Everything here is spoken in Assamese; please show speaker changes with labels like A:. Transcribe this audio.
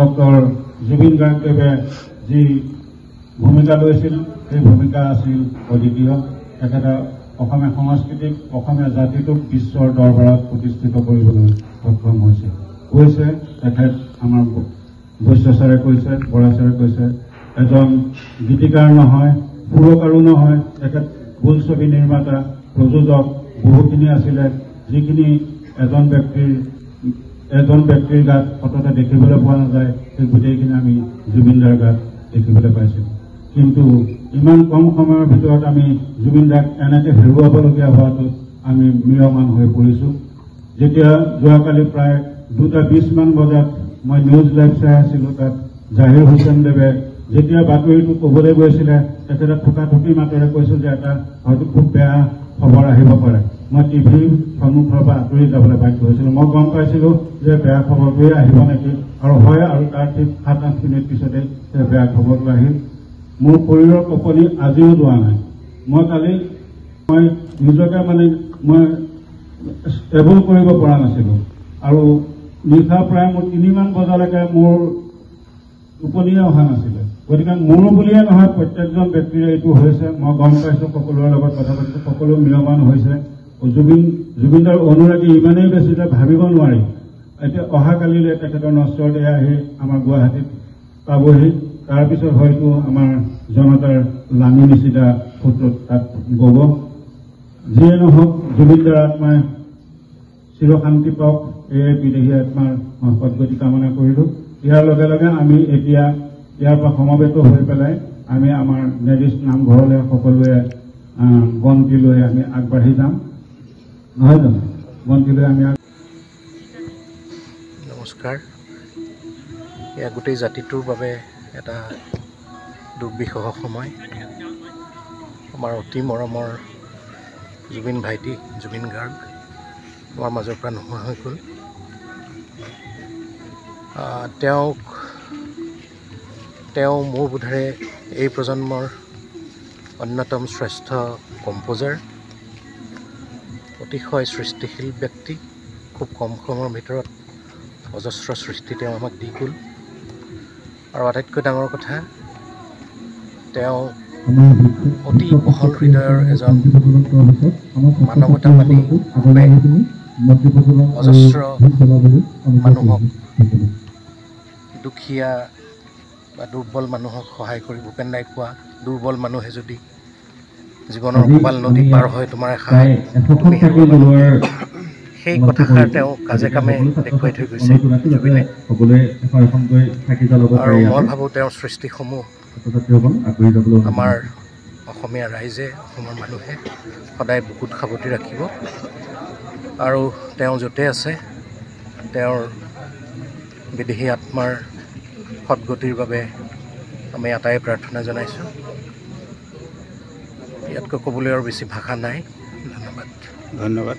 A: ডক্টৰ জুবিন গাৰ্গদেৱে যি ভূমিকা লৈছিল, সেই ভূমিকা আছিল অদ্বিতীয়। তেখেতে অসমীয়া সংস্কৃতিক, অসমীয়া জাতিটোক বিশ্বৰ দৰবাৰত প্ৰতিষ্ঠিত কৰিবলৈ সক্ষম হৈছে। কৈছে তেখেত, আমাৰ বৈশ্য ছাৰে কৈছে, বৰা ছাৰে কৈছে, এজন গীতিকাৰ নহয়, সুৰকাৰো নহয়, তেখেত বোলছবি নিৰ্মাতা, প্ৰযোজক বহুখিনি আছিলে, যিখিনি এজন ব্যক্তিৰ গাত সততে দেখিবলৈ পোৱা নাযায়, সেই গোটেইখিনি আমি জুবিনদাৰ গাত দেখিবলৈ পাইছিলোঁ। কিন্তু ইমান কম সময়ৰ ভিতৰত আমি জুবিন দাক এনেকৈ হেৰুৱাবলগীয়া হোৱাটোত আমি ম্ৰিয়মান হৈ পৰিছোঁ। যেতিয়া যোৱাকালি প্ৰায় 2টা 20মান বজাত মই নিউজ লাইভ চাই আছিলোঁ, তাত জাহিৰ হুছেইন দেৱে যেতিয়া বাতৰিটো ক'বলৈ গৈছিলে, তেখেতে থোকা-থুকি মাতেৰে কৈছিল যে এটা হয়তো খুব বেয়া খবৰ আহিব পাৰে। মই টিভিৰ সন্মুখৰ পৰা আঁতৰি যাবলৈ বাধ্য হৈছিলোঁ। মই গম পাইছিলোঁ যে বেয়া খবৰটোৱে আহিব নেকি আৰু হয়, আৰু তাৰ ঠিক 7-8 মিনিট পিছতে সেই বেয়া খবৰটো আহিল। মোৰ শৰীৰৰ কঁপনি আজিও যোৱা নাই। মই কালি মই নিজকে মানে মই ষ্টেবল কৰিব পৰা নাছিলোঁ আৰু নিশা প্ৰায় মোৰ 3মান বজালৈকে মোৰ টোপনিয়ে অহা নাছিলে। গতিকে মোৰ বুলিয়ে নহয়, প্ৰত্যেকজন ব্যক্তিৰে এইটো হৈছে। মই গম পাইছোঁ, সকলোৰে লগত কথা পাতিছোঁ, সকলো ম্ৰিয়মান হৈছে। জুবিনদাৰ অনুৰাগী ইমানেই বেছি যে ভাবিব নোৱাৰি। এতিয়া অহাকালিলৈ তেখেতৰ নশ্বৰ দেহ আহি আমাৰ গুৱাহাটীত পাবহি। তাৰপিছত হয়তো আমাৰ জনতাৰ লানি নিচিনা সোঁতত তাত বব। যিয়ে নহওক, জুবিনদাৰ আত্মাই চিৰশান্তি পাওক, এই বিদেহী আত্মাৰ মই সদগতি কামনা কৰিলোঁ। ইয়াৰ লগে লগে আমি এতিয়া ইয়াৰ পৰা সমবেত হৈ পেলাই আমি আমাৰ নেৰিষ্ট নামঘৰলৈ সকলোৱে বন্তি লৈ আমি আগবাঢ়ি যাম, নহয় জানো? বন্তি লৈ আমি
B: নমস্কাৰ। এয়া গোটেই জাতিটোৰ বাবে এটা দুৰ্বিষহ সময়। আমাৰ অতি মৰমৰ জুবিন ভাইটি জুবিন গাৰ্গ আমাৰ মাজৰ পৰা নোহোৱা হৈ গ'ল। তেওঁ মোৰ বোধেৰে এই প্ৰজন্মৰ অন্যতম শ্ৰেষ্ঠ কম্প'জাৰ, অতিশয় সৃষ্টিশীল ব্যক্তি। খুব কম সময়ৰ ভিতৰত অজস্ৰ সৃষ্টি তেওঁ আমাক দি গ'ল। আৰু আটাইতকৈ ডাঙৰ কথা, তেওঁ অতি বহল হৃদয়ৰ এজন মানৱতাবাদী ৰূপে অজস্ৰ মানুহক, দুখীয়া বা দুৰ্বল মানুহক সহায় কৰি, ভূপেন দাই কোৱা, "দুৰ্বল মানুহে যদি জীৱনৰ কোবাল নদী পাৰ হয় তোমাৰ এষাৰ তুমি হেৰুৱাবা", সেই কথাষাৰ তেওঁ কাজে কামে দেখুৱাই থৈ গৈছে জুবিনে। আৰু মই ভাবোঁ, তেওঁৰ সৃষ্টিসমূহ আমাৰ অসমীয়া ৰাইজে, অসমৰ মানুহে সদায় বুকুত সাৱটি ৰাখিব। আৰু তেওঁ য'তে আছে, তেওঁৰ বিদেহী আত্মাৰ সদগতিৰ বাবে আমি আটায়ে প্ৰাৰ্থনা জনাইছোঁ। ইয়াতকৈ ক'বলৈ আৰু বেছি ভাষা নাই। ধন্যবাদ।
C: ধন্যবাদ।